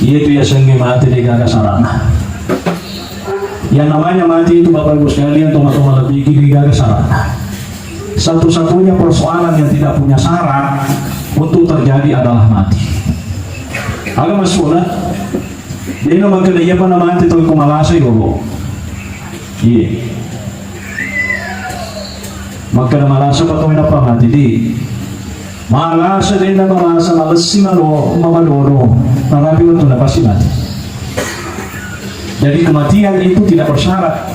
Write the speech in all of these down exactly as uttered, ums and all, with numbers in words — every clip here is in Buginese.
Iyatu yasengnge mate degaga sarana. Yang namanya mati itu, Bapak Ibu sekalian, toma-toma lebih degaga sarana. Satu-satunya persoalan yang tidak punya syarat untuk terjadi adalah mati. Aga maksudna? Dena makkeda iyapa namate tau ko malasa yolo. Iya. Makkeda malasa pa tau nappa mati di. Malasa dena malasa malessi malo mamadodo. Narapi wettunna pasti mati. Jadi kematian itu tidak bersyarat.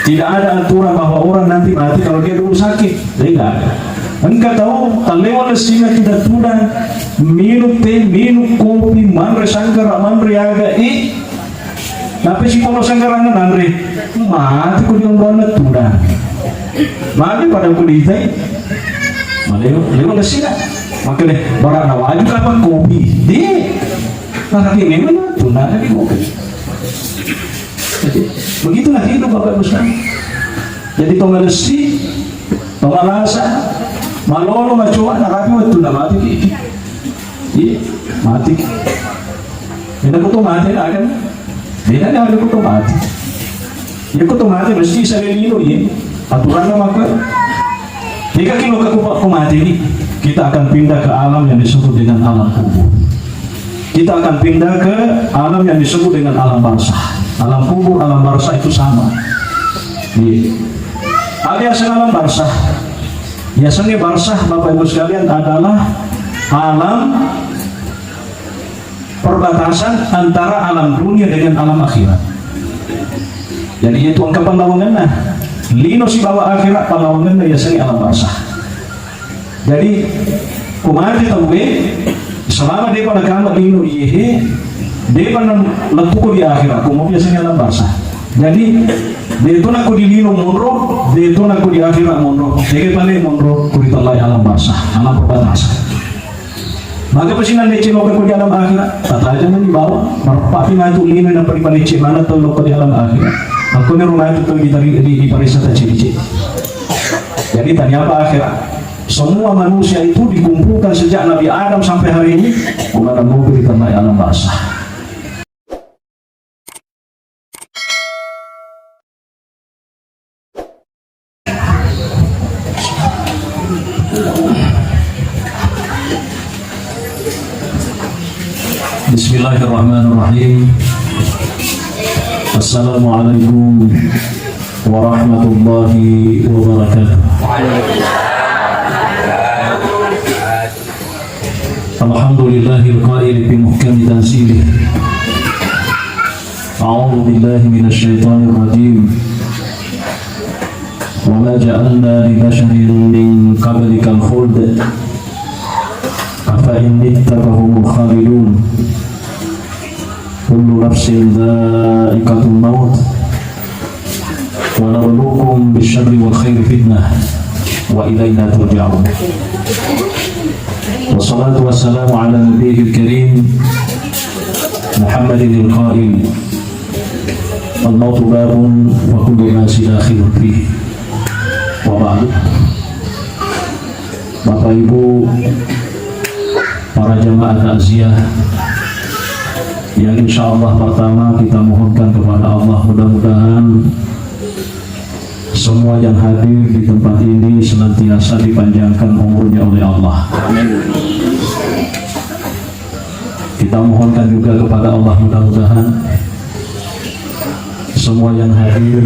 Tidak ada aturan bahwa orang nanti mati kalau dia dulu sakit. Tidak ada. Engka tau tallewa lessina tudang-tudang, minum teh, minum kopi, manre sanggara, manre aga, eh, tapi si polo sanggaranna nanre, mati ko diombanna tudang. Mati pada kulitai. Malewa, lewa lessina. Makanya barang waju kapan kopi. Di. Nah, tapi memang tunana di kopi. Jadi, begitulah hidup Bapak Ibu sekalian. Jadi, tau malessi, tau malasa, malolo, macoa, narapi wettunna mati ki. Iya, mati ki. Beda ko to mati, akan. Beda ni, ada ko to mati. Ya, ko to mati, mesti saya lino, ya. Aturanna maka. Jika kilo ke kupak ko mati ini, kita akan pindah ke alam yang disebut dengan alam kubur. Kita akan pindah ke alam yang disebut dengan alam barzah. Alam kubur, alam barzah itu sama. Iya. Ada yang alam barzah. Biasanya barzah, Bapak Ibu sekalian, adalah alam perbatasan antara alam dunia dengan alam akhirat. Jadi, itu engka pallawangenna. Lino sibawa akhirat, pallawangenna biasanya alam barzah. Jadi, ko mate tauwe, selama depa nakama lino iyehe, depa na-, lettuko di akhirat, ko mau biasanya alam barzah. Jadi, deto nako di lino monro, deto nako di akhirat monro, tege pale monro, ko ritellai alam barzah, alam perbatasan. Maka pasti nanti cek lokka ko di alam akhirat, tataja mani bawa, mareppa pi matu lino, nappa ripalecce mana tau lokka di alam akhirat. Aku ni rumah itu tau di, di, di parisa tacili-cili. Jadi tanya apa akhirat? Semua manusia itu dikumpulkan sejak Nabi Adam sampai hari ini, bukan mobil di tempat alam barzah. Bismillahirrahmanirrahim. Assalamualaikum warahmatullahi wabarakatuh. Alhamdulillahil qaili fi muhkami tanzilih. A'udzu billahi minasy syaithanir rajim. Wa ma ja'alna li basharin min qablikal khuld. Afa in mitta fahumul khalidun. Kullu nafsin dha'iqatul maut. Wa nabluukum bisyarri wal khairi fitnah. Wa ilaina turja'un. Wassalatu wassalamu ala nabiyil karim Muhammadin al-qail, al-mautu babun wa kullu nasi dakhilun fih. Wa ba'du. Bapak Ibu, para jamaah takziah, yang insya Allah pertama kita mohonkan kepada Allah, mudah-mudahan semua yang hadir di tempat ini senantiasa dipanjangkan umurnya oleh Allah. Kita mohonkan juga kepada Allah, mudah-mudahan semua yang hadir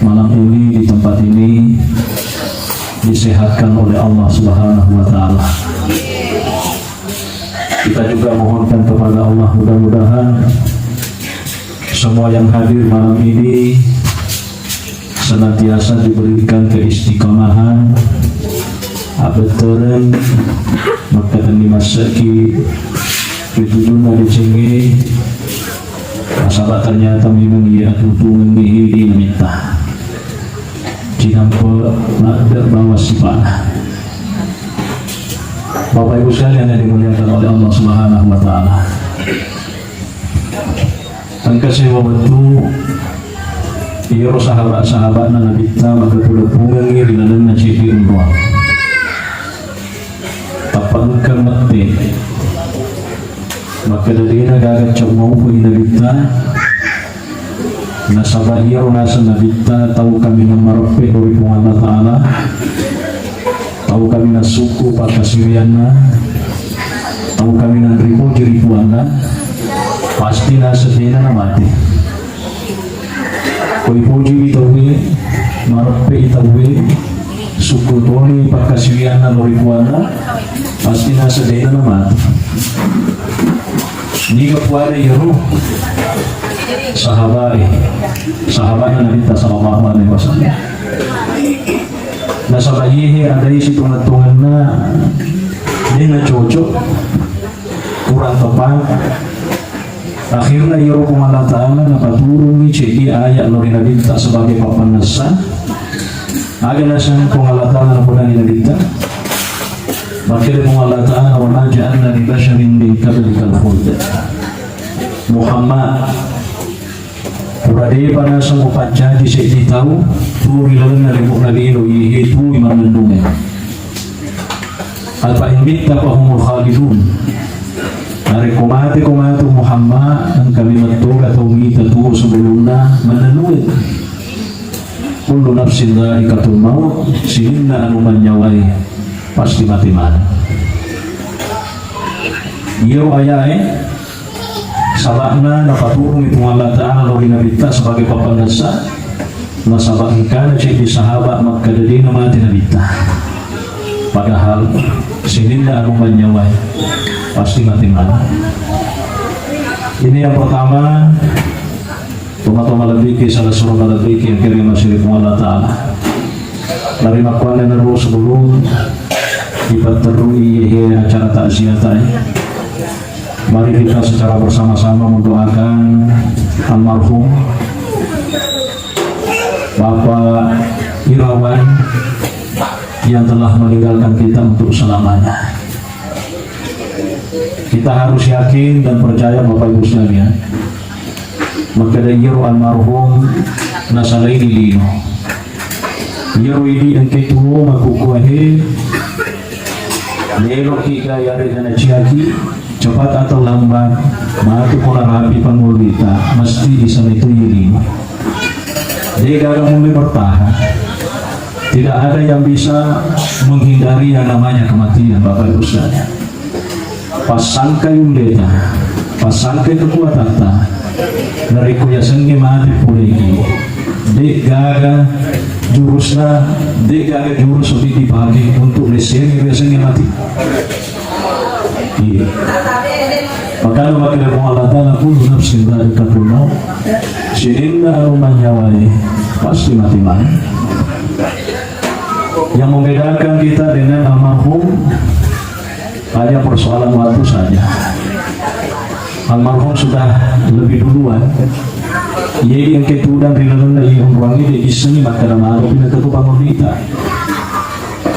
malam ini di tempat ini disehatkan oleh Allah Subhanahu wa Ta'ala. Kita juga mohonkan kepada Allah, mudah-mudahan semua yang hadir malam ini senantiasa diberikan keistiqamahan, abettereng, makkatenni masseki, ritujunna decengnge, nasaba ternyata memang iya atutungenni idi namitta. Cinampe ladde bawa sipana. Bapak Ibu sekalian yang dimuliakan oleh Allah Subhanahu wa Ta'ala. Engka sewa wettu, iyaro sahabat-sahabatna Nabitta maddeppu-deppungengngi ri lalenna ceddi onroang. Tappa engka mette. Makkeda de'na gaga cau maupu i Nabitta, nasaba iyaro naseng Nabitta tau kaminang mareppe ri Puang Allah Ta'ala, tau kaminang sukku pakkasiwianna, tau kaminang ripoji ri Puanna, pasti naseng de'na namate. Ko ipojiwi tauwe, mareppe i tauwe, sukku toni pakkasiwianna lao ri Puanna, pasti naseng de'na namate. Niga puada iyaro sahabae, sahabatna Nabitta sallallahu alaihi wasallam. Nasaba iyehe adai sitonget-tongenna de' nacocok, kurang tepat. Akhirna iyaro Puang Allah Ta'ala napaturungi ceddi ayat lao ri Nabitta sebagai pappannessa. Aga naseng Puang Allah Ta'ala napodangi Nabitta? Makkeda Puang Allah Ta'ala, "Wa ma ja'alna li basyarin min qablikal khuld." Muhammad, pura de'pa naseng upaccaji seddi tau tu ri lalenna lebo'na lino iyehe tui mannennungeng. Afa in mitta fahumul khalidun. Narekko mateko matu Muhammad, engkami mettoga tau mita tuo sebelumna mannennungeng. Kullu nafsin dha'iqatul maut, sininna anu manynyawai pasti mate maneng. Iyaro ayae saba'na napaturungi Puang Allah Ta'ala lao ri Nabitta sebagai pappannessa, nasaba engkana ceddi sahaba makkeda de'na mate Nabitta. Padahal sininna anu manynyawai pasti mate maneng. Ini yang pertama, tomatoa malebbiki, salah seorang malebbiki yang kirim masih Allah Ta'ala. Narimakkuannanaro sebelum dipatterui iyehe acara takziah e, mari kita secara bersama-sama mendoakan almarhum Bapak Irawan yang telah meninggalkan kita untuk selamanya. Kita harus yakin dan percaya, Bapak Ibu sekalian, makkeda iyaro almarhum nasalaini lino. Iyaro idi engke tuo makkukkuae, meloki ga yarega naciaki, cepat atau lambat, matu ko narapi pangulita, mesti isalaini lino. De'gaga mulle bertahan. Tidak ada yang bisa menghindari yang namanya kematian, Bapak Ibu sekalian. Passangkai ulleta, passangkai kekuatatta, narekko yasengnge mate poleki, de'gaga jurusna, de'gaga jurus dipake untuk lessengi yasengnge mate. Iya. Makanya makkeda Puang Allah Ta'ala, "Kullu nafsin dha'iqatul maut." Sininna anu manynyawai pasti mate maneng. Yang membedakan kita dengan almarhum hanya persoalan waktu saja. Almarhum sudah lebih duluan. Jadi engke tudang ri lalenna iye onroangnge de' issengngi makkeda magi pinna tetu pangulita.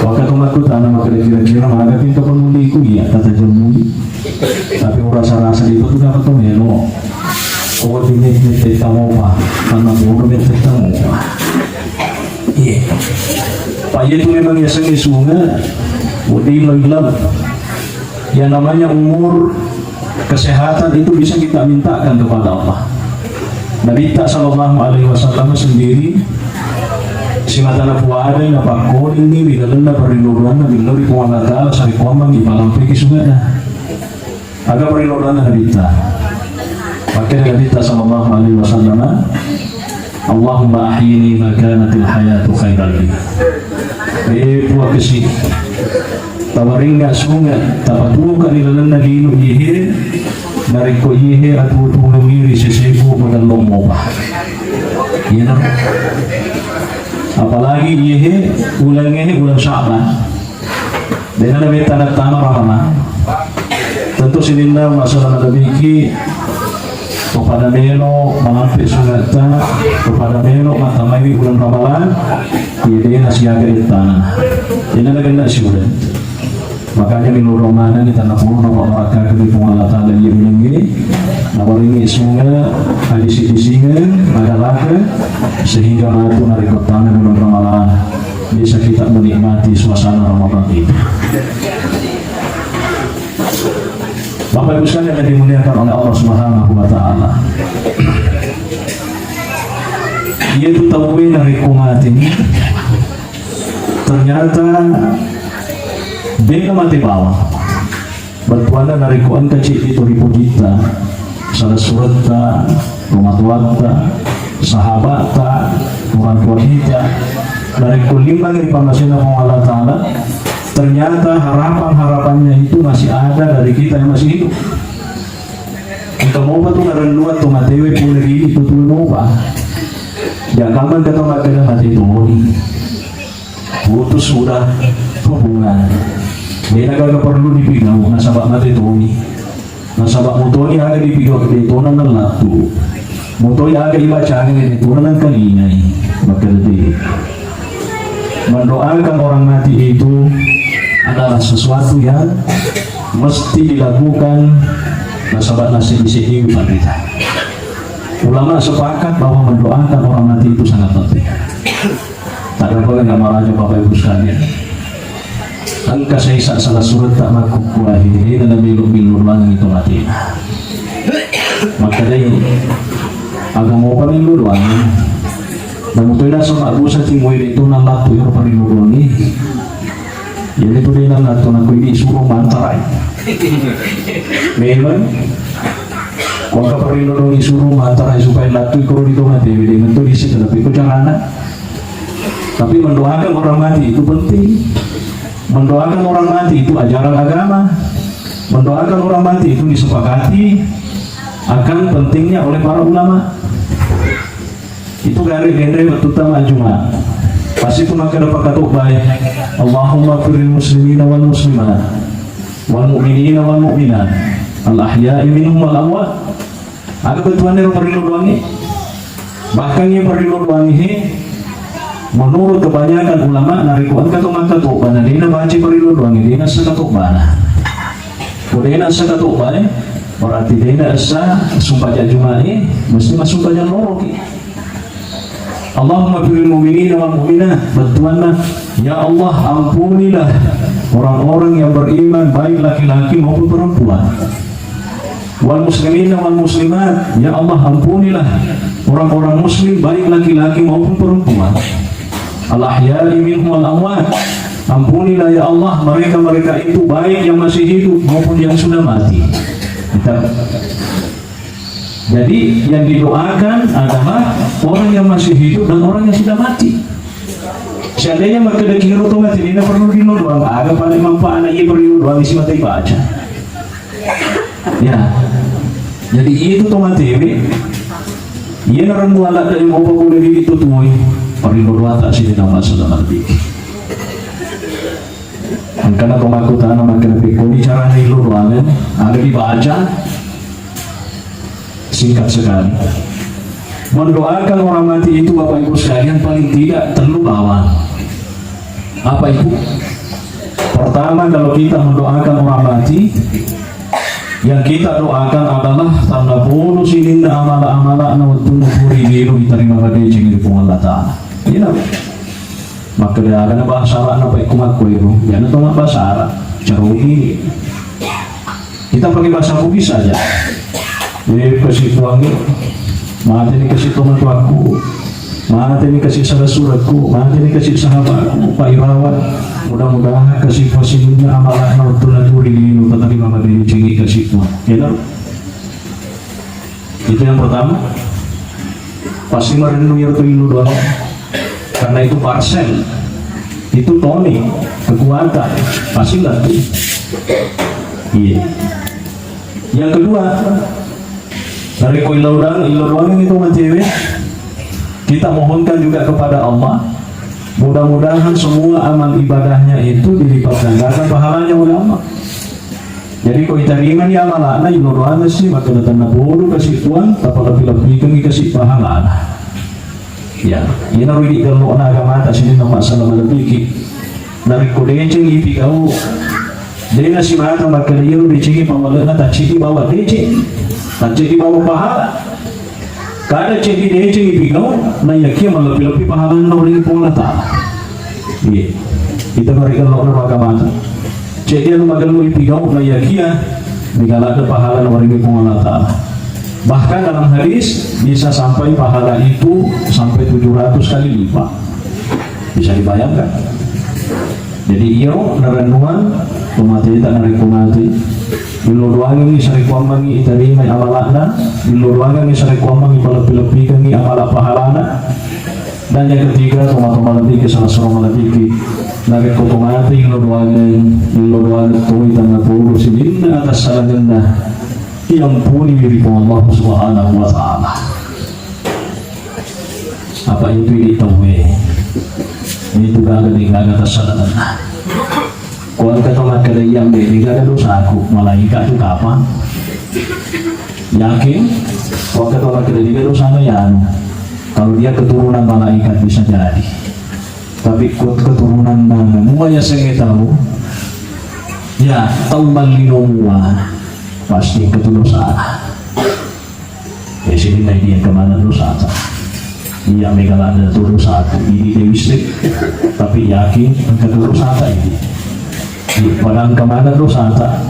Wakka to makkutana makkeda kira-kira maga pinta pangulliku, iya tata jemmui. Tapi urasa-rasa itu tu dapat to melo. Oh, di mette tamopa, tanah bodoh mette tamopa. Iya. Pak, iya tu memang yasengnge sunge, wedding lo ilang. Yang namanya umur, kesehatan itu bisa kita mintakan kepada Allah. Nabitta sallallahu alaihi wasallam sendiri simatana puadai napakkolinni ri lalenna parrilluanna millau ri Puang Allah Ta'ala sarekkuammang ipalampeki sunga'na. Aga parrilluanna Nabitta? Makkeda Nabitta sallallahu alaihi wasallam, "Allahumma ahyini ma kanatil hayatu khairan li." Eh, Puang kesi, tawarengnga sunge, tapatuoka ri lalenna lino iyehe, narekko iyehe atuo-tuongengngi ri seseku magello mopa. Iyanaro. Apalagi iyehe ulengngehe uleng Sya'ban. De'na nametta nattama Ramalang. Tentu sininna masalah nadabiki, topada melo malampe sungatta, topada melo mattamaiwi uleng Ramalang, iya de'na siaga ettana. De'na nagenna siuleng. Makanya minurung manenni tanna puruna mabbarakkakenni Puang Allah Ta'ala iya ulengnge, nawaringi sunge, adisi-disingeng, madalakeng, sehingga matu narekko tana uleng Ramalang. Bisa kita menikmati suasana Ramadan itu. Bapak Sekalian yang dimuliakan oleh Allah Subhanahu wa Ta'ala, iyatu tauwe narekko mati, ternyata de' namate bawang. Bettuanna narekko engka ceddi to ripojitta, sala suretta, tomatoatta, sahabatta, orang tua kita, narekko limbang ri pammasena Puang Allah Ta'ala, ternyata harapan-harapannya itu masih ada dari kita yang masih hidup. Engka mopa tu narennuang to matewe pole ri itu tu mopa. Jangan kata makkeda mate toni. Putus sudah hubungan. De' na gaga perlu dipigau, nasaba mate toni. Nasaba mutoni aga dipigau, de' tona nallattu. Mutoi aga ibacangi, de' tona nangkalingai. Makkeda de'. Mendoakan orang mati itu adalah sesuatu yang mesti dilakukan, nasaba nasib-nasib kita. Ulama sepakat bahwa mendoakan orang mati itu sangat penting. Taddampengeng maraja Bapak Ibu sekalian. Engka saisa sala suretta makkukkuae, de' namelo-melo doangengngi to matena. Makkedai, aga mopa melo doangengngi? Namu toi naseng mabbusa timoi de' to nallattu ero parillu doangngi. Jadi tu de' nallattu nakko idi suro mantarai. Memang, ko engka parillu doangngi suro mantarai supaya lattu iko ri to matewe, de' metto disi, tapi ko carana. Tapi mendoakan orang mati itu penting. Mendoakan orang mati itu ajaran agama. Mendoakan orang mati itu disepakati akan pentingnya oleh para ulama. Itu gare denre wettutta majjuma. Pasti tu makkeda pakatobbae, Allahumma firil muslimina wal muslimat, wal mu'minina wal mu'minat, al ahya'i minhum wal amwat. Aga bettuanna ero parillu doangngi? Bahkan iya parillu doangngi he, menurut kebanyakan ulama, narekko engka to makkatobba na de' nabaca parillu doangngi, de' nassa katobbana. Ko de' nassa katobbae, berarti de' nassa sumpajang Jumae, mesti massumpajang loroki. Allahumma firil mu'minina wal mu'minat, bettuanna, ya Allah, ampunilah orang-orang yang beriman, baik laki-laki maupun perempuan. Wal muslimina wal muslimat, ya Allah, ampunilah orang-orang muslim, baik laki-laki maupun perempuan. Al ahya'i minhum wal amwat, ampunilah ya Allah mereka-mereka itu, baik yang masih hidup maupun yang sudah mati. Kita Jadi, yang didoakan adalah orang yang masih hidup dan orang yang sudah mati. Seandainya makkeda kiro to mati, de' na perlu rillu doang, aga paling manfaatna iya perlu doang isi mata ibaca. Ya. Jadi, itu to mati, iya narennuang ladde' mopa pole ri itu tuoi, parillu doang tak sini nama saudara lebih. Engkana to makkutana makkeda pekkoni carana illu doangen, aga dibaca? Singkat sekali. Mendoakan orang mati itu, Bapak Ibu sekalian, paling tidak tellu bawang. Apa itu? Pertama, kalau kita mendoakan orang mati, yang kita doakan adalah tanda polo sininna amala-amala'na wettunna puri lino diterima madeceng ri Puang Allah Ta'ala. Iya. Makkeda aga na bahasa Arabna pa ikku makkuero, iyana to mabbahasa Arab, carogi. Kita pakai bahasa Bugis saja. Eh, kasi Puang, mateni kasi tomatoakku, mateni kasi sala surakku, mateni kasi sahabatku, Pak Irawan. Mudah-mudahan kasi Puang sininna amala'na wettunna tuli lino, tetapi mama deni cengi kasi Puang. Iya. Itu yang pertama. Pasti merenung ya tu ilmu doang. Karena itu parcel, itu tonic, kekuatan, pasti ngerti. Iya. Yang kedua, dari koin laudang, ilmu doang itu mah cewek. Kita mohonkan juga kepada Allah, mudah-mudahan semua amal ibadahnya itu dilipat gandakan pahalanya oleh Allah. Jadi, ko itarimani amala'na, ilmu doang si, maka datang na bodoh kasih Tuhan, tapalebbi-lebbikan kasih pahalana. Ya, ina rudi gallo na agama ta sini nama salam lebih ki. Dari ko deceng ipigau, dena si mata makkeda iyaro decengnge pamale'na tacceddi bawa deceng, tacceddi bawa pahala. Kada ceddi deceng ipigau, na yakia malebbi-lebbi pahalana ri Puang Allah Ta'ala. Iya. Kita bari gallo na maka mata. Ceddi anu magello ipigau, na yakia Mega ladde pahala nawerengngi Puang Allah Ta'ala. Bahkan dalam hadis bisa sampai pahala itu sampai tujuh ratus kali lipat. Bisa dibayangkan? Jadi iyaro narennuang tomateta narekko mate, illo doangengngi sarekkuammengngi itarimai amala'na, illo doangengngi sarekkuammengngi paleppi-leppikengngi amala pahalana. Dan yang ketiga, toma-toma lebbiki, salah seorang lebbiki. Narekko tomate illo doangeng, illo doangeng toi tanna podo sininna atassalangenna, iampuni ri Puang Allah Subhanahu wa Ta'ala. Apa itu ini tauwe? Itu gaga di gaga atassalangenna. Kuangka to makkeda, "Iya, mbe, degaga dosaku." Malaika tu kapang? Yakin? Kuangka to makkeda, "Degaga dosana ya anu." Kalau dia keturunan malaikat bisa jadi. Tapi ku-, keturunan mana? Mua yasengnge tau? Ya, tau mallino mua. Pasti ketu dosa. Ya, sininna idi engka maneng dosata. Iya, mega ladde tu dosata. Idi de wisseng, tapi yakin engka tu dosata idi. Iya, padahal engka maneng dosata.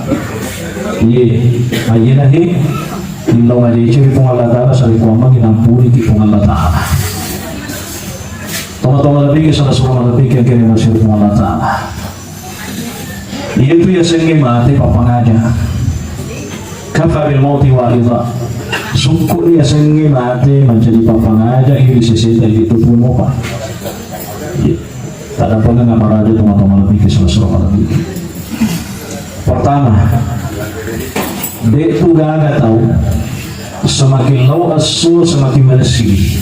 Iya, ayyena he, illau madeceng ri Puang Allah Ta'ala, sarekkuammengngi nampuniki Puang Allah Ta'ala. Toma-toma lebbiki, salah seorang lebbiki yang kena masih Puang Allah Ta'ala. Iyatu yasengnge mate pappangaja. Kafa bil mauti wa'idha. Sukku'ni yasengnge mate mancaji pappangaja ri seseta idi tu mopa. Iya. Taddampengeng maraja toma-toma lebbiki, salah seorang lebbiki. Pertama, de tu gaga tau semakin lao esso semakin malessi.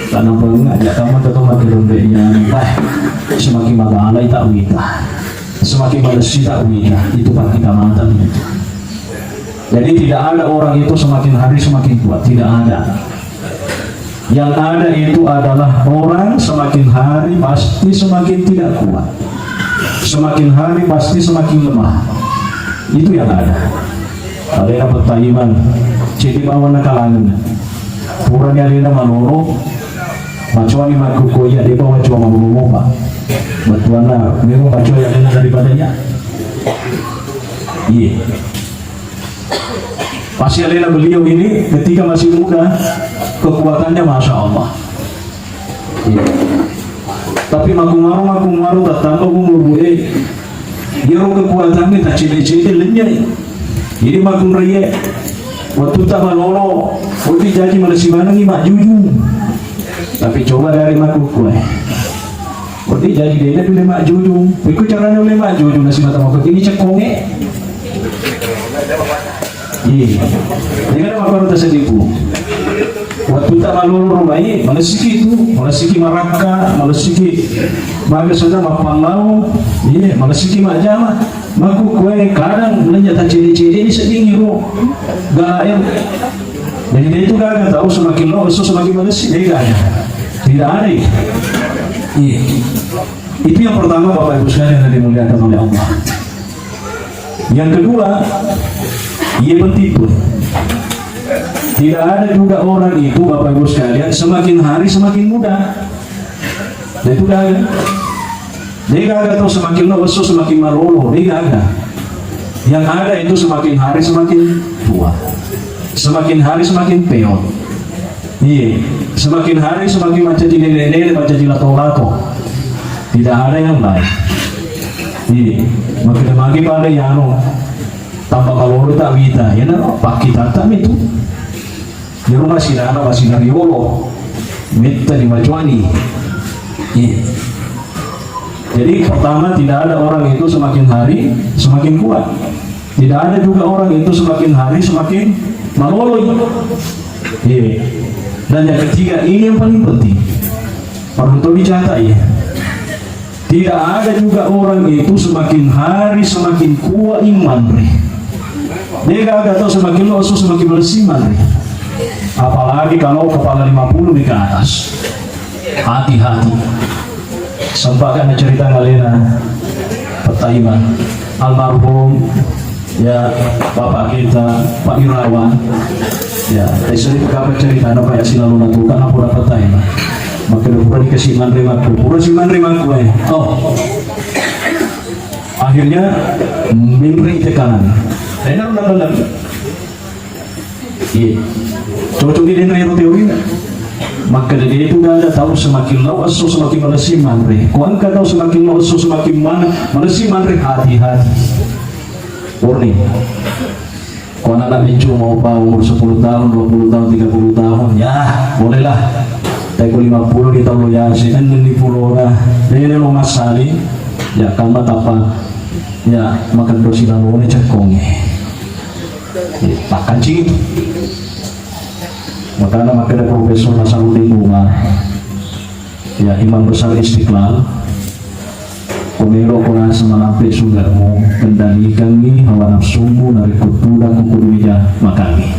Karena pengen aja kamu tetap makin lembeknya, bah, semakin mabalai tak wita, semakin malessi tak wita, itu pasti tamatan itu. Jadi tidak ada orang itu semakin hari semakin kuat, tidak ada. Yang ada itu adalah orang semakin hari pasti semakin tidak kuat, semakin hari pasti semakin lemah. Itu yang ada. Alena pettaiman, cedde bawang nakalangen. Purani alena malolo, macoani makkukkoe iya, de bawa coa malolo, Pak. Bettuanna, memang macoa iya alena daripada iya. Iya. Pasti alena beliau ini ketika masih muda, kekuatannya Masya Allah. Iya. Tapi makumaro, makumaro tattamba umur, Bu, eh. Iyaro kekuatanna tak cede-cede lenyai. Jadi makunraie, waktu tak malolo, waktu jaji malessi manengi majujung. Tapi coba dari makukkue. Waktu jaji dede tu le majujung. Iku caranya le majujung nasi mata makukkue ini cekonge. Iya. Jadi kan makkoro tasedipu. Waktu tak malolo rumai, malessiki tu, malessiki marakka, malessiki maga sana mappallau, iya, malessiki majama. Makukkue kadang nanya tak cede-cede ini sedingiro. Gaem. Jadi dia itu gaga tahu semakin lo, so semakin malessi, dia gaga. Tidak ada itu. Iya. Itu yang pertama, Bapak Ibu sekalian yang dimuliakan oleh Allah. Yang kedua, iya penting pun. Tidak ada juga orang itu, Bapak Ibu sekalian, semakin hari semakin muda. Dan itu gaga. Dia gaga tahu semakin lo, so semakin malolo, dia gaga. Yang ada itu semakin hari semakin tua. Semakin hari semakin peot. Iya, semakin hari semakin mancaji nene-nene, mancaji lato-lato. Tidak ada yang lain. Iya, makin magi pada yano tambah malolo tak wita, ya no, pakki tata itu. Di rumah sinana masih nariolo, metta di macuani. Iya. Jadi pertama, tidak ada orang itu semakin hari semakin kuat. Tidak ada juga orang itu semakin hari semakin malolo. Iya. Dan yang ketiga, ini yang paling penting. Perlu tahu dicatat ya. Tidak ada juga orang itu semakin hari semakin kuat iman, Bre. Dia gak ada tahu semakin lo, so semakin bersih iman, Bre. Apalagi kalau kepala lima puluh ke atas. Hati-hati. Sempat kan cerita ngalena Pak Taiman, almarhum, ya, bapak kita, Pak Irawan. Ya, tadi sudah berapa cerita, ada banyak selalu nanti, karena pura Pak Taiman. Maka udah pura dikasih manre maku, pura si manre maku, eh. Oh. Akhirnya, mimpi tekanan. Enaro nandang. Iya. Cocok di denre ero teori. Makkeda de tu gaga tau semakin lao esso semakin malessi manre. Ko engka tau semakin lao esso semakin man-, malessi manre, hati-hati. Warning. Ko anak-anak mincu mau pa umur sepuluh tahun, dua puluh tahun, tiga puluh tahun, ya bolehlah. Tapi ko lima puluh di tau lo yase, enneng di pulona, dene lo massali, ya kamma tappa, ya makan dosi lalone cekkonge. Pakkancing itu. Makana makkeda Profesor Nasaruddin Umar, ya, Imam Besar Istiqlal, ko melo ko naseng malampe sugamu, kendalikangngi hawa nafsumu, narekko tudang ko kudu mija makangngi.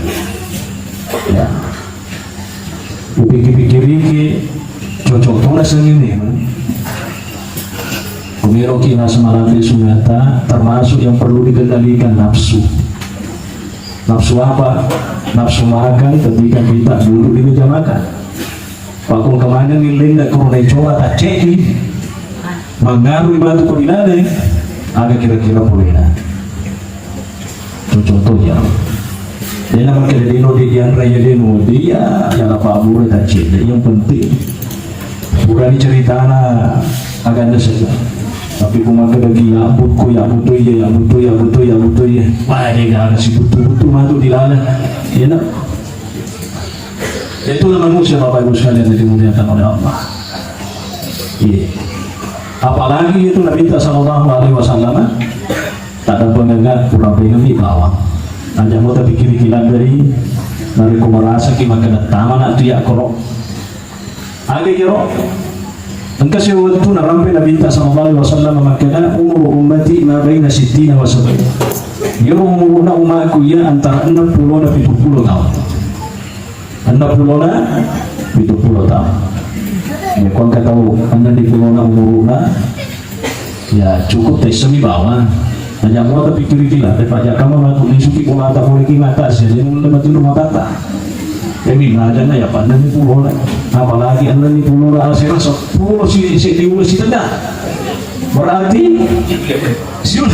Ya. Upikir-pikiriki, cocok to naseng ini, man. Ko melo ki naseng malampe sugata, termasuk yang perlu dikendalikan nafsu. Nafsu apa? Nafsu makan ketika kita duduk di meja makan. Pakko kemana nih, Linda, kalau naik coba tak cek nih. Mengaruhi batu kau di lada, eh. Ada kira-kira boleh, nah. Itu contohnya. Dia nama kira dino di dianra ya dino, dia ya apa boleh tak cek. Yang penting Purani ceritana agak anda saja. Tapi ku makkeda ki, ya ampun, ku ya ampun tu iya, ya ampun tu, ya ampun tu, ya ampun tu iya. Wah, dia gak ada si butuh-butuh matu di lada. Iya, nak? Itulah manusia, Bapak Ibu sekalian, yang dimuliakan oleh Allah. Iya. Apalagi itu Nabi kita sallallahu alaihi wasallam, tak ada pengengat, kurang pengen di bawah. Aja mau tapi kiri-kiri dari, dari ku merasa ki makkeda tama nak tu ya koro. Aga iyaro? Engka siwettu narampe Nabitta sallallahu alaihi wasallam makkeda, "Umuru ummati ma baina sittina wa sab'in." Iyaro umuruna umakku iya antara enneng pulona pitu pulo taung. Enneng pulona pitu pulo taung. Ya, ko engka tau enneng di pulona umuruna, ya, cukup taisseng mi bawang. Hanya mua tapikkiriki la, daripada kamu matu lisuki bolata pole ki mata, sejeng ulle matu rumah tata. Emi majana ya pandemi pulona. Apalagi enneng ni pulona asera seppulo si, si diulle sitedda. Berarti siul,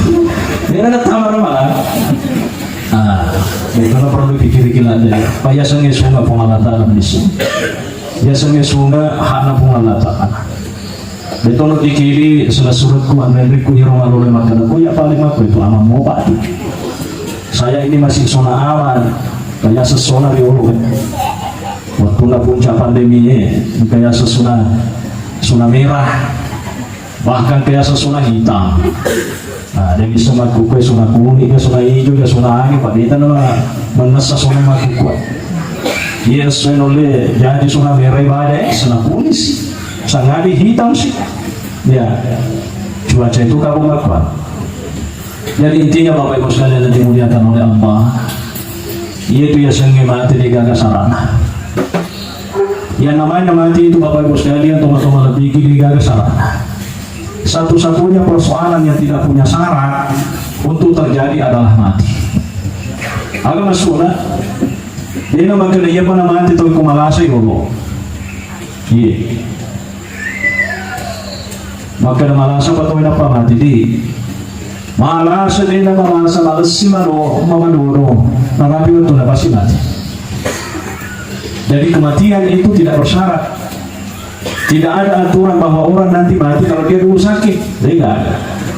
ya, ada tamar malah. Ah, ya, karena perlu pikiriki la, ya. Pak, ya, sange sunga Puang Allah Ta'ala di sini. Ya, sange sunga hana Puang Allah Ta'ala. Detono dikiri sela suratku, anrenrikku, iro malole makkeda, "Ko iya paling makko itu amang mopa tu." Saya ini masih zona aman, kaya sesona riolo. Waktu na puncak pandemi e, kaya sesona, zona merah, bahkan kaya sesona hitam. Nah, de' bisa makkukue zona kuning, ke zona hijau, ke zona anu, padeta nama mennessa zona makkukue. Iya, esso nulle jadi zona merah ibadah, eh, zona kuning sih. Sangadi hitam sih. Ya, cuaca itu kamu apa? Jadi intinya Bapak Ibu sekalian yang dimuliakan oleh Allah, iya tu yasengnge mate de' gaga sarana. Yang namanya mati itu, Bapak Ibu sekalian, toma-toma lebih gini gaga syarat. Satu-satunya persoalan yang tidak punya syarat untuk terjadi adalah mati. Aga maksudna? Dia nama kena iya pada mati tau ku malasa yolo. Iya. Makkeda malasa pa tau nappa mati di. Malasa de' na malasa, malessi mano, mamadodo. Narapi wettunna pasti mati. Jadi kematian itu tidak bersyarat. Tidak ada aturan bahwa orang nanti mati kalau dia dulu sakit. Tidak ada.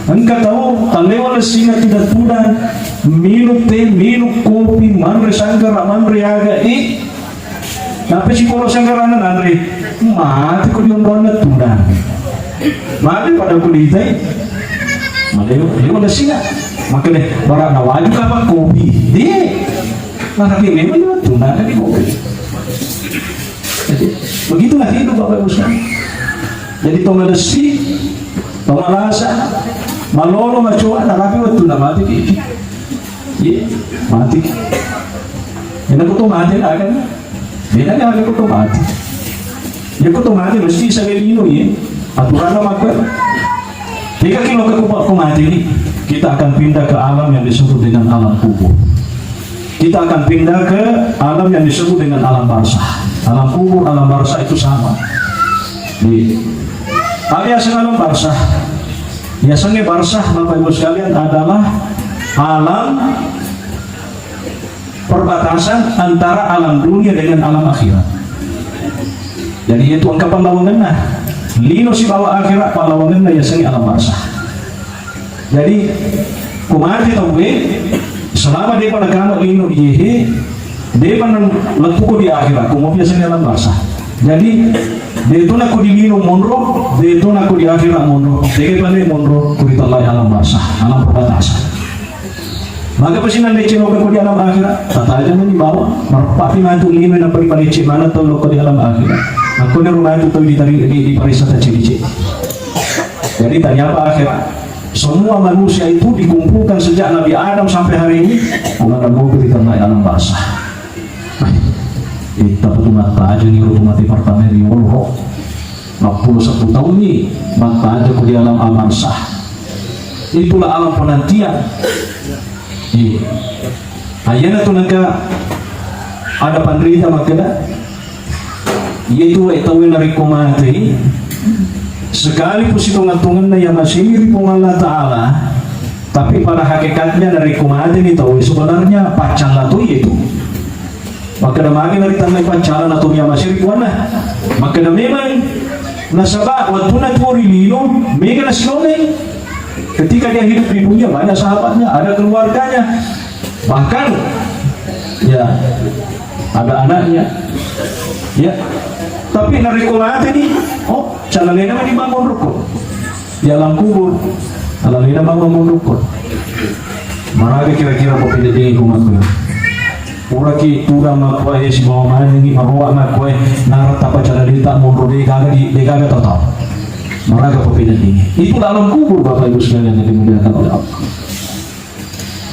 Engka tau tallewa lessina tidak tudang, minum teh, minum kopi, manre sanggara, manre aga, eh, Nappa sikoro sanggarana nanre, mate ko diondonna tudang. Mate pada kulitai. Mate yo, yo udah singa. Makanya bara nawaju kapang kopi. Di. Nah, tapi memang dia tudang tadi kopi. Jadi, begitulah hidup Bapak Ibu sekalian. Jadi tong ada si, tong malasa, malolo macoa, nah, tapi waktu nama mati. Iya, mati. Ina kutu mati akan. Beda kan aku kutu mati. Ya kutu mati mesti saya lino ya. Aturan apa kan? Tiga kilo ke kupak ku mati ini, kita akan pindah ke alam yang disebut dengan alam kubur. Kita akan pindah ke alam yang disebut dengan alam barzah. Alam kubur, alam barzah itu sama. Di, tapi asal alam barzah. Biasanya barzah, Bapak Ibu sekalian, adalah alam perbatasan antara alam dunia dengan alam akhirat. Jadi, itu engka pallawangenna. Lino sibawa akhirat, pallawangenna yasengnge alam barzah. Jadi, ko mate tauwe, selama depa nakama lino iyehe, depa na lettuko di akhirat, ko mopi yasengnge alam barzah. Jadi, deto nako di lino monro, deto nako di akhirat monro, tege pale monro, ko ri tellai alam barzah, alam perbatasan. Maka pasti nandecce lokka ko di alam akhirat, tataja mani bawa, mareppapi matu lino nappa ripalecce mana tau lokka di alam akhirat. Makko niro matu tau ditari-, di, diparessa tacce-cece. Jadi tania apa akhirat? Semua manusia itu dikumpulkan sejak Nabi Adam sampai hari ini, ko mate mopi ri tellai alam barzah. Itta patu mattajani ro tu mate pertama riolo. Nappulo seppulo taunni mattajako di alam barzah. Itulah alam penantian. Iya. Ayana tu naka ada panrita makkeda, iya tu wae tauwe narekko matei, sekalipun sitonga-tonganna iya masei ri Puang Allah Ta'ala, tapi pada hakikatnya narekko mateni tauwe sebenarnya paccalla to iya tu. Makkeda magi naritannai paccalla na to iya masei ri puanna. Makkeda memang nasaba wettunna tuo ri lino, mega nasilongengi. Ketika dia hidup di dunia, banyak sahabatnya, ada keluarganya. Bahkan, ya, ada anaknya. Ya. Tapi narekko mateni, oh, callalena mani bangun rukun. Di alam kubur, callalena bangun rukun. Maraga kira-kira ko pede deng ko makkua. Puraki tudang makkua, eh, sibawa manengi maroa makkua, eh, narattapa callaleta monro degaga di, degaga tau-tau. Maraga ko pede deng. Itu alam kubur, Bapak Ibu sekalian yang dimuliakan oleh Allah.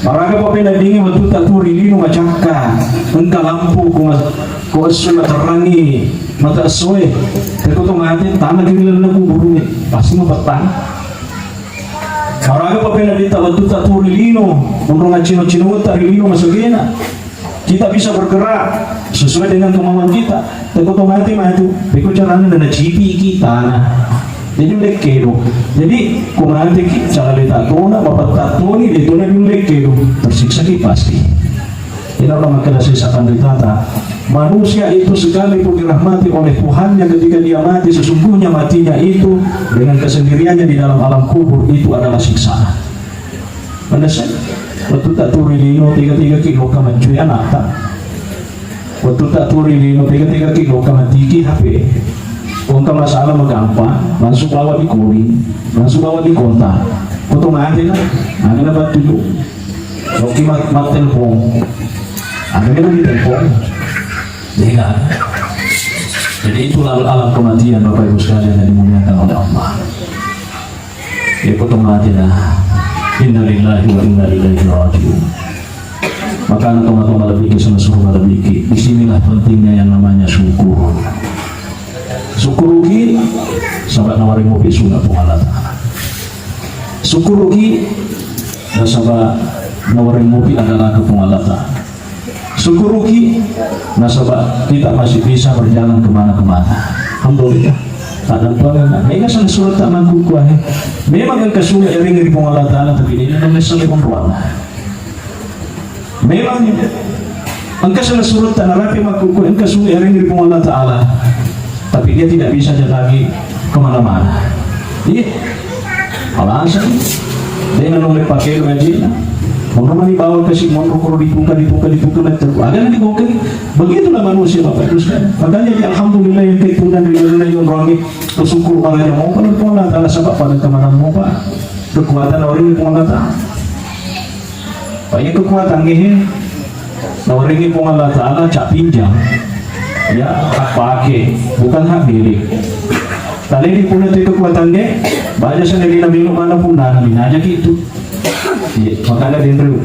Maraga pa peneddingi wettutta tuo ri lino macakka, engka lampu ko mas-, ko esso naterrangi mata essoe, teko to mate tanaki ri lalenna kuburunge, pasti mapettang. Maraga pa penedditta wettutta tuo ri lino, monro maccino-cinowetta ri lino masegena. Kita bisa bergerak sesuai dengan kemauan kita. Teko to mate matu, peko carana nanacipi kita na. Jadi ulle kedo. Jadi ko mate ki, callaleta tona, mapetta toni, de tona ulle kedo. Tersiksa ki pasti. Ina orang makkeda sesa panritata. Manusia itu sekalipun dirahmati oleh Tuhannya, ketika dia mati, sesungguhnya matinya itu dengan kesendiriannya di dalam alam kubur itu adalah siksaan. Manessa, wettutta tuo ri lino tega-tega ki lokka maccue anatta. Wettutta tuo ri lino tega-tega ki lokka matiki H P. Ko engka masalah magampang, langsung bawa di calling, langsung bawa di kontak. Ko to mate na, aga na battu tu. Oke, mat-, mattelpon. Aga na ditelpon. Iya. Jadi itulah alam kematian, Bapak Ibu sekalian yang dimuliakan oleh Allah. Iko to mate na. Innalillahi wa inna ilaihi raji'un. Makana toma-toma lebih ke sama suruh lebih ke. Di sinilah pentingnya yang namanya syukur. Syukuruki sabab nawaring mopi sunga Puang Allah Ta'ala. Syukuruki nasaba nawaring mopi adalah ke Puang Allah Ta'ala. Syukuruki nasaba kita masih bisa berjalan kemana-kemana. Alhamdulillah. Tak ada apa-apa. Mega sana surat tak mangkuku ahe. Memang engka sunga ering ri Puang Allah Ta'ala, tapi dia nang mesa le onroana. Memang engka sana surat tak narapi mangkuku, engka sunga ering ri Puang Allah Ta'ala. Tapi dia tidak bisa jalan lagi kemana-mana. Iya. Alasan, de' na nulle pake ngaji na. Monro mani bawang kasi monro koro dibuka, dibuka, dibuka, na terus. Ada nanti bongkar. Begitulah manusia, Bapak Ibu sekalian. Makanya, ya, alhamdulillah, yang kayak itu dan di dalam yang rongi bersyukur pada yang mau pada Puang Allah Ta'ala, sebab pada kemana mau, Pak. Kekuatan orang yang Puang Allah Ta'ala. Banyak kekuatan, nggih. Nawaringi Puang Allah Ta'ala, cak pinjam. Ya, hak pakai, bukan hak milik. Tadi di pulau itu kekuatan, nggih. Baja sendiri nabi lu mana pun, nah, nabi aja gitu. Iya, makanya denru.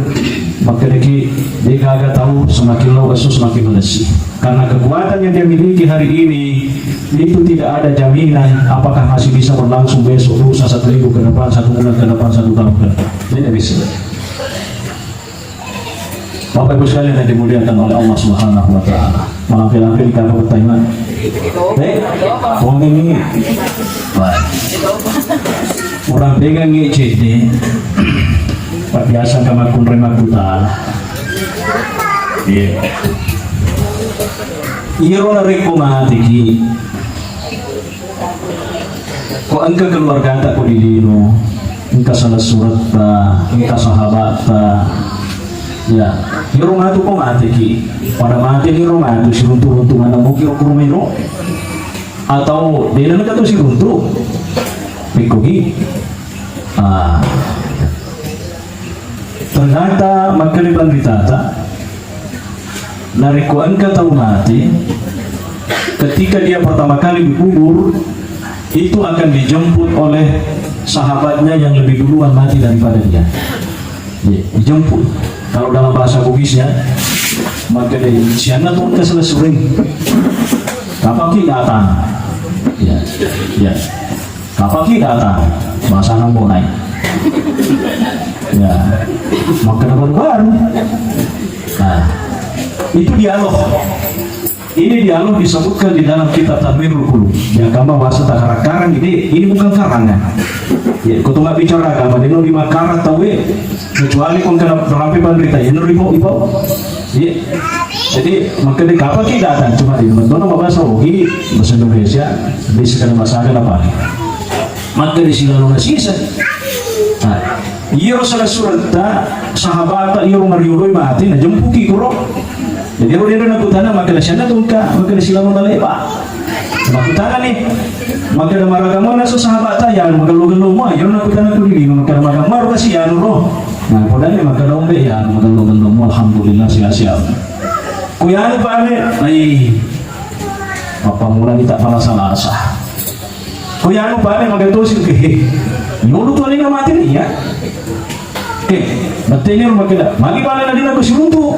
Makanya ki, dia kagak tahu semakin lo esso semakin melesi. Karena kekuatan yang dia miliki hari ini, itu tidak ada jaminan apakah masih bisa berlangsung besok, lusa, satu minggu ke depan, satu bulan ke depan, satu tahun ke depan. Tidak bisa. Bapak Ibu sekalian yang dimuliakan oleh Allah Subhanahu wa Ta'ala. Malampe-lampe di kamar pertanyaan. Eh, wong ini. Wah. Orang pegang ini C D. Pak biasa kamar kunre makuta. Iyaro narekko mateki, ko engka keluargata ko di lino, engka salessuretta, engka sahabatta, ya, iyaro matu ko mateki, pada mateni ro matu siruntu-runtu maneng muki ro kurumiro, atau dena engka to siruntu, pekkogi. Ah. Ternyata makkeda panritata, narekko engka tau mate, ketika dia pertama kali dikubur, itu akan dijemput oleh sahabatnya yang lebih duluan mati daripada dia. Ya, dijemput. Kalau dalam bahasa Bugisnya, makkeda sianna tu engka selessureng. Kapaki datang. Ya, ya. Kapaki datang, bahasa Ambonai. Ya, makkeda baru-baru. Nah, itu dialog. Ini dialog disebutkan di dalam kitab Tanwirul Qulub. Ya, kamu bahasa tak karang-karang ini, ini bukan karangan. Ya, kutunga bicara agama, dia di makara tahu, kecuali kau kena berampe panderita, ya, nuri mau, ibu. Iya. Jadi, makkeda kapaki datang, cuma di Indonesia, bahasa Ogi, bahasa Indonesia, bisa kena bahasa apa? Makkeda silalona sisa. Nah, iyaro salessuretta, sahabatta, iyaro marioloi mate, najempuki kuro. Jadi, iyaro dia nakutana, makkeda sianna tungka, makkeda silalona leba. Makkutanani, makkeda maraga mua nasu sahabatta, ya, magello-gello mua, iyaro nakkutana ku diri, makkeda maraga mua ro kasi anu ro. Nah, podani makkeda ombe, ya, magello-gello mua, alhamdulillah, sehat-sehat. Ku yanu pale, ai, mappammulani tak palasa-lasa. Ku yanu pale, maga tosi ke, he, nulu tu alena mate ni, ya. Eh, batteni makkeda, magi pale na dina ku siruntu.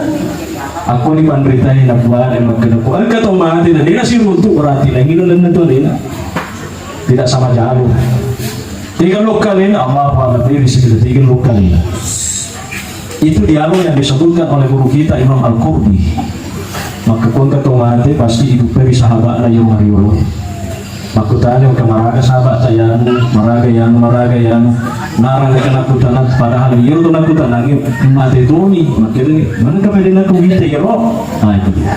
Aku ni panritae na buane makkeda, ko engka to mate na dina siruntu, berarti lagi lalenna tu alena. Tidak sama jalur. Tiga lokal ini, Allahu a'lam, ini sekitar tiga lokal ini. Itu dialog yang disebutkan oleh guru kita Imam Al-Qurtubi. Maka ko engka to mate, pasti idupperi sahabatna yang mariolo. Makkutana, "Engka maraga sahabatta yanu, maraga yanu, maraga yanu." Narang engka nakkutana, padahal iyaro tu nakkutanangngi mate toni. Makkedani, "Mana ka pede nakkuwita iyaro?" Nah, itu dia.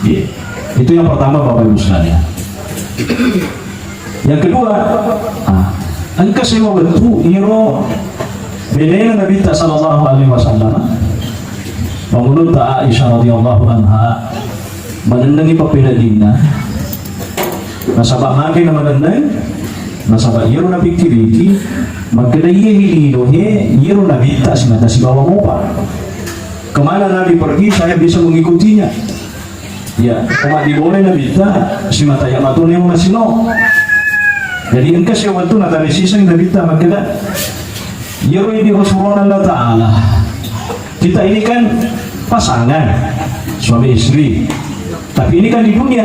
Iya. Itu yang pertama, Bapak Ibu sekalian. Yang kedua, ah, engka sewa wettu iyaro benena Nabitta sallallahu alaihi wasallam, Pangulutta Aisyah radhiyallahu anha, manennengi pappeneddinna. Nasaba magi na manenneng? Nasaba iyaro napikkiriki, makkeda iye lino he, iyaro Nabitta simata sibawa mopa. Kemana Nabi pergi, saya bisa mengikutinya. Ya, umat di boleh Nabitta, simata ya matone masino. Jadi engka siya wettu natane siseng Nabitta makkeda, iyaro idi Rasulullah Allah Ta'ala. Kita ini kan pasangan, suami istri. Tapi ini kan di dunia.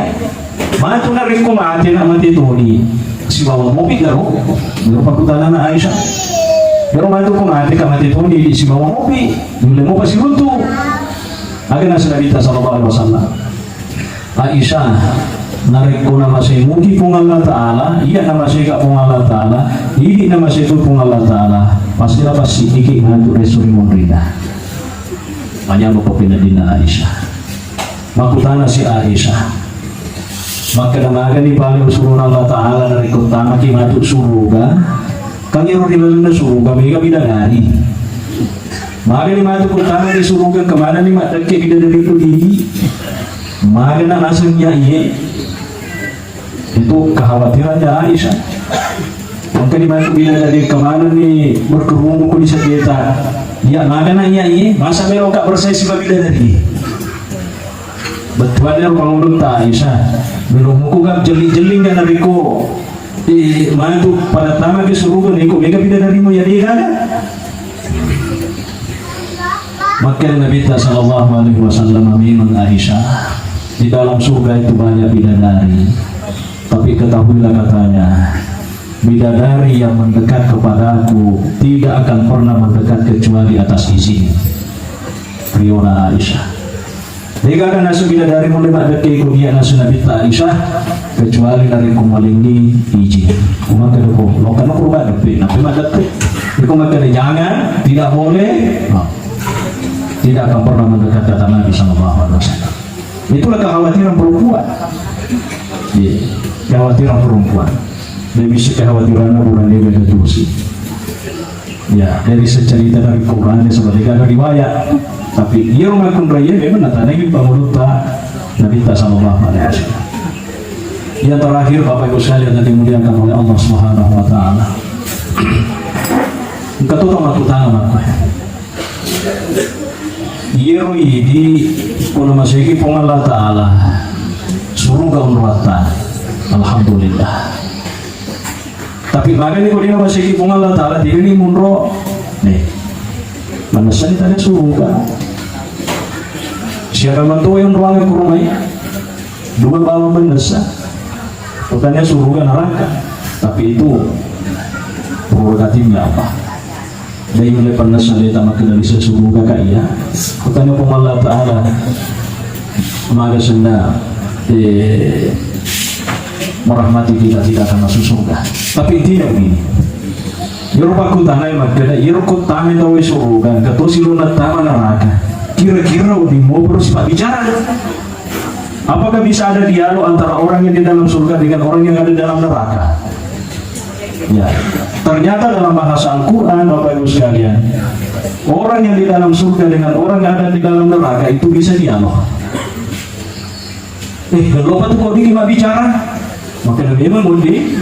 Matu narekko mate na mate toni, sibawa mopi garo? Garo pakkutanana Aisyah. Garo matu ko mate ka mate toni, sibawa mopi. Nulle mopa siruntu. Aga nasu Nabitta sallallahu alaihi wasallam. Aisyah, narekko namasemuki Puang Allah Ta'ala, iya namaseika Puang Allah Ta'ala, idi namasetu Puang Allah Ta'ala, pasti lapassidiki matu resu ri munrinna. Manyameng pappeneddinna Aisyah. Makkutana si Aisyah, makkeda magani pale usuruna Allah Ta'ala narekko tamaki matu suruga, kan ero ri lalenna suruga mega bidadari. Magani matu kutana di suruga, kemanani maddekke bidadari ko didi? Magana naseng iya iye. Itu kekhawatirannya Aisyah. Maka di matu bidadari, kemanani berkerumun ko di sedeta? Iya, magana iya iye. Masa melo ka bersaing siba bidadari? Bettuanna ro pangulutta Aisyah. Melo muku gam jelling-jelling kan narekko Eh, matu pada tama ke suruga niko mega bidadari mo ya dega. Makkeda Nabitta sallallahu alaihi wasallam, memang Aisyah, di dalam surga itu banyak bidadari. Tapi ketahuilah katanya, bidadari yang mendekat kepadaku tidak akan pernah mendekat kecuali atas izin. Riona Aisyah. Degaga nasu bidadari mulle maddekke ko dia nasu Nabitta Aisyah, kecuali narekko malengi izin. Ko makkeda ko, lokka no ko maddeppe, nappe maddeppe. Iko makkeda jangan, tidak boleh. Nah. tidak akan pernah mendekat kata Nabi sallallahu alaihi wasallam. Itulah kekhawatiran perempuan. Iya, kekhawatiran perempuan. Lebih kekhawatiranna bulan ini ada dosi. Ya, dari secerita dari Quran, sebagai ada riwayat. Tapi iya rumah kunraya memang natanai pangulutta Nabi sallallahu alaihi wasallam. Yang terakhir, Bapak Ibu sekalian yang dimuliakan oleh Allah Subhanahu wa Ta'ala. Engka to makkutana makkua. Iyaro idi ko namaseki Puang Allah Ta'ala, suruga onroatta. Alhamdulillah. Tapi magani ko dena maseki Puang Allah Ta'ala, tidak ni munro. Nih. Manessani tania suruga. Siaga mantu yang ruangnya kurumai. Dua bawang manessa. Ko tania suruga neraka. Tapi itu prerogatifnya Allah. Dai mulai pernah saleta makkeda lise suruga ka iya. Ko tania Puang Allah Ta'ala maga senna, eh, merahmati kita, tidak akan masuk surga. Tapi tidak begini. Iyaro pakkutanai makkeda, iyaro kuttamai tauwe suruga, engka tosi lo nattama neraka. Kira-kira wedding mopa ro sipabbicara? Apakah bisa ada dialog antara orang yang di dalam surga dengan orang yang ada dalam neraka? Ya, ternyata dalam bahasa Al-Quran, Bapak Ibu sekalian, orang yang di dalam surga dengan orang yang ada di dalam neraka itu bisa dialog. Eh, gello pa tu ko diki mabbicara? Makkeda memang, Bondi.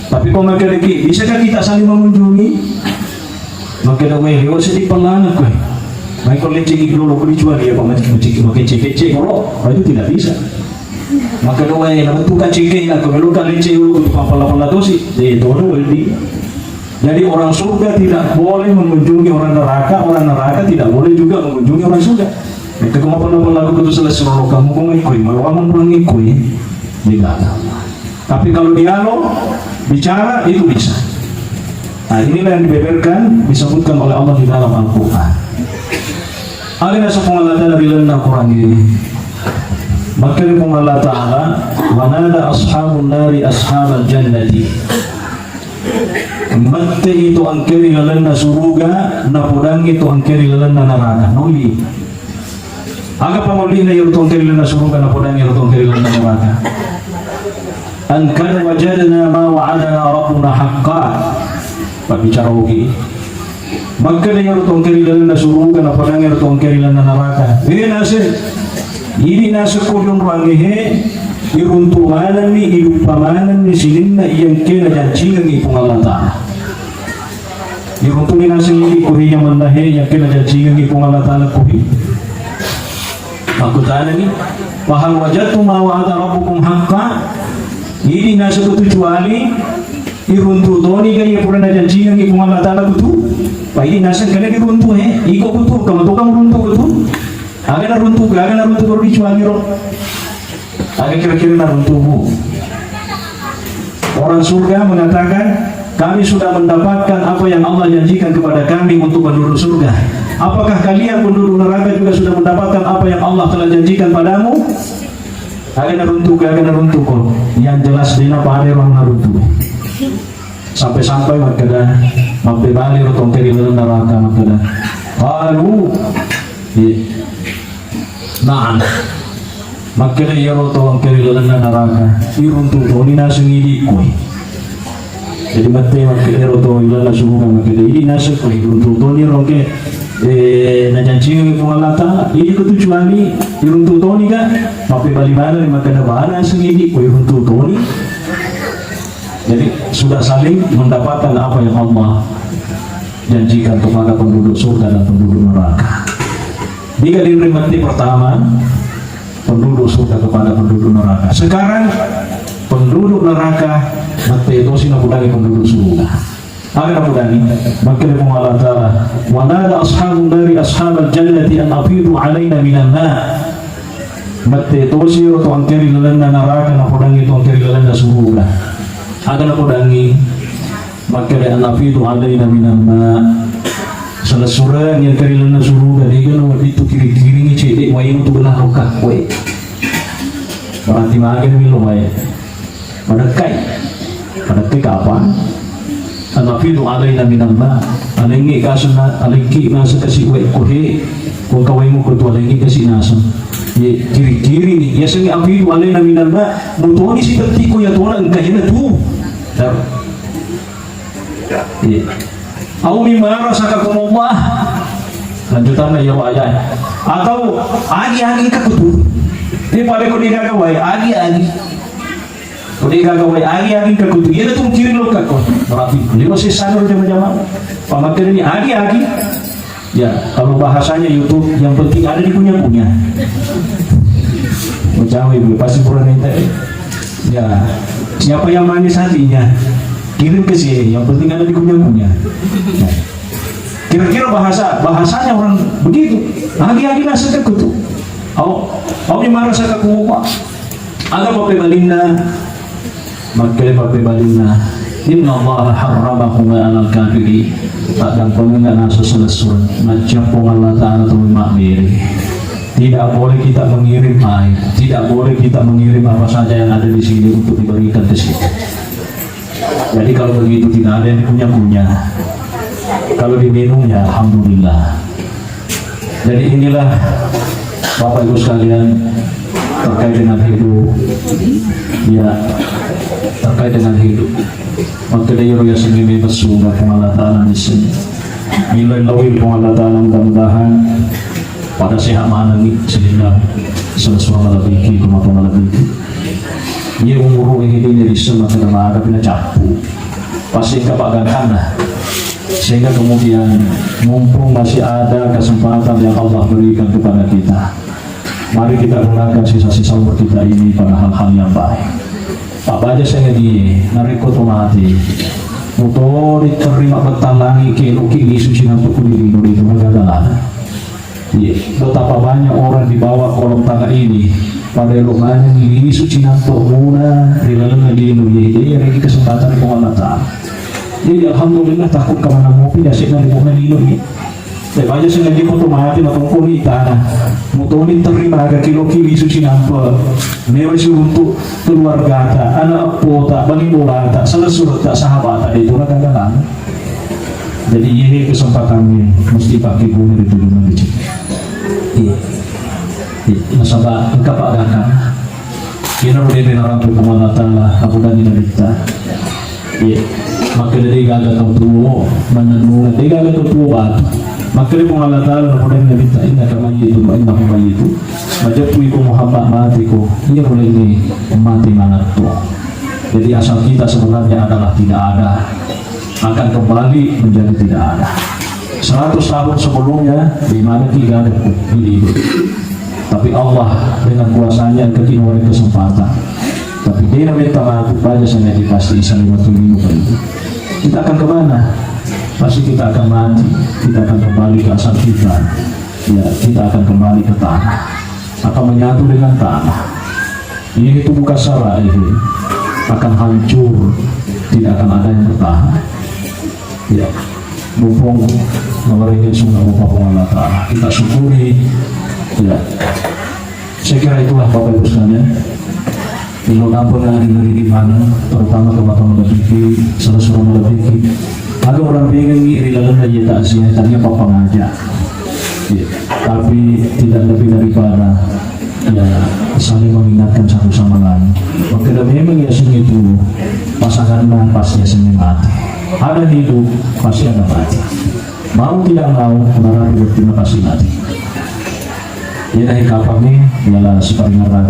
Tapi ko makkedaki, bisakah kita saling mengunjungi? Makkeda, weh, lewat seddi pellana koe. Mai ko leccengi dulu, ko dicuali apa, macam-macam, makecce-kecce, kalau itu tidak bisa. Makkeda, weh, nabetu ka cekeng, aku melo ka lecce dulu, untuk pella-pella tosi. Eh, todo, Bondi. Jadi orang surga tidak boleh mengunjungi orang neraka, orang neraka tidak boleh juga mengunjungi orang surga. Itu kuma pernah pernah aku tuh selesai kalau kamu kok ngikui, malah orang orang ngikui, tidak ada. Tapi kalau dialog, bicara, itu bisa. Nah, inilah yang dibeberkan, disebutkan oleh Allah di dalam Al-Quran. Ada nasib Puang Allah Ta'ala di dalam Al-Quran ini. Makkeda Puang Allah Ta'ala, wa nada ashabun nari ashabal jannati. Mette itu engka ri lalenna suruga, napodangngi to engka ri lalenna neraka. Nolli. Aga pangollinna iyaro to engka ri lalenna suruga, napodangngi iyaro to engka ri lalenna neraka? An qad wajadna ma wa'adana rabbuna haqqa. Pabbicara ogi. Makkeda iyaro to engka ri lalenna suruga, napodangngi iyaro to engka ri lalenna neraka. Eh, naseng. Idi naseng ko dionroangnge he, iruntu manenni, iduppa manenni sininna iya engka najancingengngi Puang Allah Ta'ala. Iruntuni naseng idi ko he iya manna he, iya engka najancingengngi Puang Allah Ta'ala ko he. Makkutanani, fa hal wajadtum ma wa'ada rabbukum haqqa? Idi naseng kecuali iruntu toni ga iya pura najancingengngi Puang Allah Ta'ala kutu? Pa idi naseng kena diruntu he, iko kutu, kamu tukang runtu kutu? Aga naruntu, aga naruntu baru dicuali ro. Aga kira-kira naruntumu? Orang surga mengatakan, kami sudah mendapatkan apa yang Allah janjikan kepada kami untuk penduduk surga. Apakah kalian penduduk neraka juga sudah mendapatkan apa yang Allah telah janjikan padamu? Aga naruntu, aga naruntu ko. Yang jelas dena pada orang naruntu. Sampai-sampai makkeda, mappebali ro to engka ri lalenna neraka makkeda, qalu, iya, na'am. Makkeda iyaro to engka ri lalenna neraka, iruntu toni naseng idi koe. Jadi mette makkeda ro to ri lalenna suruga makkeda idi naseng koe, iruntu toni ro engka, eh, najancingengngi Puang Allah Ta'ala, idi kecuali iruntu toni ga, mappebali-bali makkeda bana naseng idi koe, iruntu toni. Jadi sudah saling mendapatkan apa yang Allah janjikan kepada penduduk surga dan penduduk neraka. Jika diberi mati pertama penduduk surga kepada penduduk neraka. Sekarang penduduk neraka mati itu sih dari penduduk surga. Aga napodangngi, makkeda Puang Allah Ta'ala, wa nada ashabun nari ashabal jannati an afidu alaina minan ma. Mette tosi ro to engka ri lalenna neraka napodangngi to engka ri lalenna suruga. Aga napodangngi, makkeda an afidu alaina minan ma. Selessurengngi engka ri lalenna suruga, dega nawedding tu kiring-kiringi cedde wai tu belah ro kakkue. Berarti magani lo wai. Madekkai. Madekkai kapang? An afidu alaina minan ma. Alengngi kasunna, alengki naseng kasi wae ko he. Ko engka waimu ko tu alai kasi naseng. Ye, kiri-kiri ni. Yasengnge apidu alena minanna, mutoni sitettiko ya tona engka jena tu. Dar. Ye. Au mimma razaqakumullah. Lanjutanna ya wajah. Atau agi-agi ka kutu. Ini pada ko digaga wae, agi-agi. Ko degaga wae agi-agi ka kutu. Iyana tu kiring lo ka ko. Berarti lima sesana jama-jama. Pamakkedani agi-agi. Ya, kalau bahasanya YouTube, yang penting ada di kunyah-kunyah. Mau cawe dulu, pasti pura nanti. Ya, siapa yang manis hatinya? Kirim ke sini, yang penting ada di kunyah-kunyah. Ya. Kira-kira bahasa, bahasanya orang begitu. Agi-agi naseng ka kutu. Au, au mimma razaqakumullah. Aga pappebalinna? Makkeda pappebalinna, "Innallaha harramahuma 'alal kafirin." Taddampengenna naseng selessureng. Majjappo Allah Ta'ala tauwe mabbere. Tidak boleh kita mengirim air, tidak boleh kita mengirim apa saja yang ada di sini untuk diberikan ke situ. Jadi kalau begitu tidak ada yang dikunyah-kunyah. Kalau diminum ya alhamdulillah. Jadi inilah Bapak Ibu sekalian terkait dengan hidup. Ya, terkait dengan hidup. Makkeda iyaro yasengnge messu ga Puang Allah Ta'ala nisseng. Milo lawi Puang Allah Ta'ala mudah-mudahan pada sehat manengngi sehingga selesai malebiki, kematuan malebiki. Iya umuru ini dia bisa makan ada pina cappu. Pasti engka pagangkanna. Sehingga kemudian mumpung masih ada kesempatan yang Allah berikan kepada kita, mari kita gunakan sisa-sisa umur kita ini pada hal-hal yang baik. Pak baja saya di narekko to mati, mutoni terima betang langi ke luki lisu cinampu kuli di Indonesia. Iya, betapa banyak orang di bawah kolong tanah ini pada elo maneng lisu cinampe'muna ri lalenna lino, iya, iya, iya, ini kesempatan Puang Allah Ta'ala. Jadi alhamdulillah takut kemana mopi nasibna di bawah lino ini. Tapi aja sengaja foto mati matongko di tanah. Mutoni terima aga kilo ki lisu cinampe. Mewa si untuk keluargata, anak epota, bani bolata, salah surata, sahabata, itu raga dalam. Jadi, iyahe kesempatangnge mesti pakkeguna ri tujunna becik. Iya. Iya. Nasaba engka pagangkanna. Iyana ro depe narampe Puang Allah Ta'ala, napodanni Nabitta. Iya. Makkeda de gaga tau tuo mannennungeng, de gaga tau tuo batu. Makkeda Puang Allah Ta'ala, napodanni Nabitta, "Innaka mayyitun wa innahum mayyitun." Majeppu iko Muhammad, mati ko. Iyaro laingnge mati mangatto. Jadi asal kita sebenarnya adalah tidak ada. Akan kembali menjadi tidak ada. Seratus tahun sebelumnya, di mana kita ada di hidup. Tapi Allah dengan kuasanya engka ki nuwari kesempatan. Tapi de nametta matu baja sanna dikasih salima tulinu itu. Kita akan kemana? Pasti kita akan mati. Kita akan kembali ke asal kita. Ya, kita akan kembali ke tanah. Akan menyatu dengan tanah. Ini itu bukan salah, ini akan hancur, tidak akan ada yang bertahan. Ya, mumpung memerintah sunnah Bapak Allah Ta'ala, kita syukuri. Ya, saya kira itulah Bapak Ibu sekalian. Ilo nampa na di mana, terutama ke Bapak Malebiki, salah seorang Malebiki. Ada orang pengen ri lalenna iya takziah, tanya apa pengajar. Ya, tapi tidak lebih daripada ya, saling mengingatkan satu sama lain. Makkeda memang yasengnge itu pasanganna pasti yasengnge mati. Ada hidup, pasti ada mati. Mau tidak mau, berarti waktunya pasti mati. Jadi kapan nih, ialah seperti ngerang.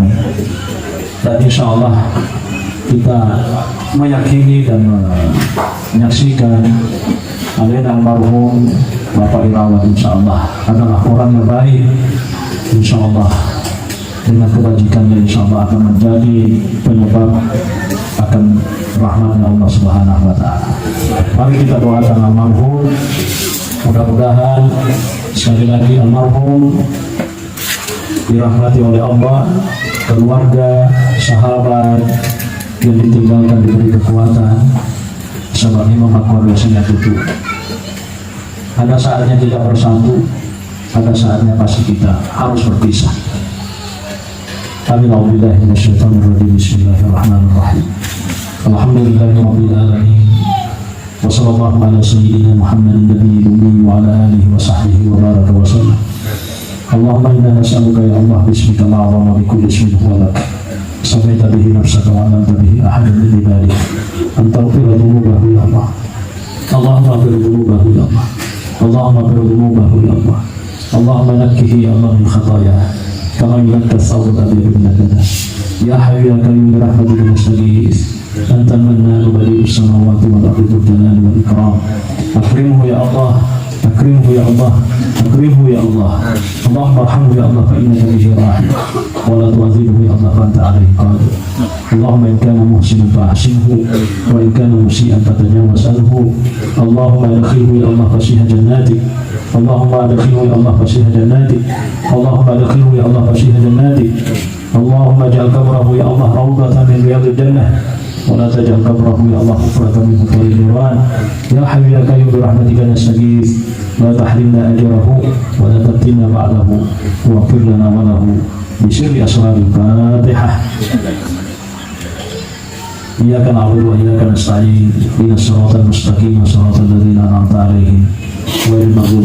Dan insya Allah kita meyakini dan menyaksikan alena almarhum Bapak Irawan, insya Allah adalah orang yang baik, insya Allah dengan kebajikannya insya Allah akan menjadi penyebab akan rahmatnya Allah Subhanahu wa Ta'ala. Mari kita doakan almarhum, mudah-mudahan sekali lagi almarhum dirahmati oleh Allah, keluarga, sahabat yang ditinggalkan diberi kekuatan, sebab memang keluarga saya tutup. Ada saatnya kita bersatu, ada saatnya pasti kita harus berpisah. Amin. A'udzubillahi minasyaitonirrajim. Bismillahirrahmanirrahim. Alhamdulillahirabbil alamin. Wa sallallahu ala sayyidina Muhammadin nabiyil ummi wa ala alihi wa sahbihi wa baraka wa sallam. اللهم إنا نسألك يا الله باسمك الأعظم وبكل اسم هو لك سميت به نفسك وعلمت به أحدا من عبادك أن تغفر ذنوبه يا الله. اللهم اغفر ذنوبه يا الله. اللهم اغفر ذنوبه يا الله. اللهم نقه يا الله من خطاياه كما ينقى الثوب الأبيض من الدنس. يا حي يا قيوم برحمتك نستغيث. أنت المنان بديع السماوات والأرض ذو الجلال والإكرام. أكرمه يا الله، أكرمه يا الله، أكرمه يا الله. اللهم ارحمه يا الله فإنك به راحم، ولا تعذبه يا الله فأنت عليه قادر. اللهم إن كان محسنا فأحسنه، وإن كان مسيئا فتجاوز عنه. اللهم أدخله يا الله فسيح جناتك. اللهم أدخله يا الله فسيح جناتك. اللهم أدخله يا الله فسيح جناتك. اللهم اجعل قبره يا الله روضة من رياض الجنة، ولا تجعل قبره يا الله حفرة من حفر النيران. يا حي يا قيوم برحمتك نستغيث، لا تحرمنا أجره ولا تفتنا بعده، واغفر لنا وله بسر أسرار الفاتحة. إياك نعبد وإياك نستعين، اهدنا الصراط المستقيم، صراط الذين أنعمت عليهم، غير المغضوب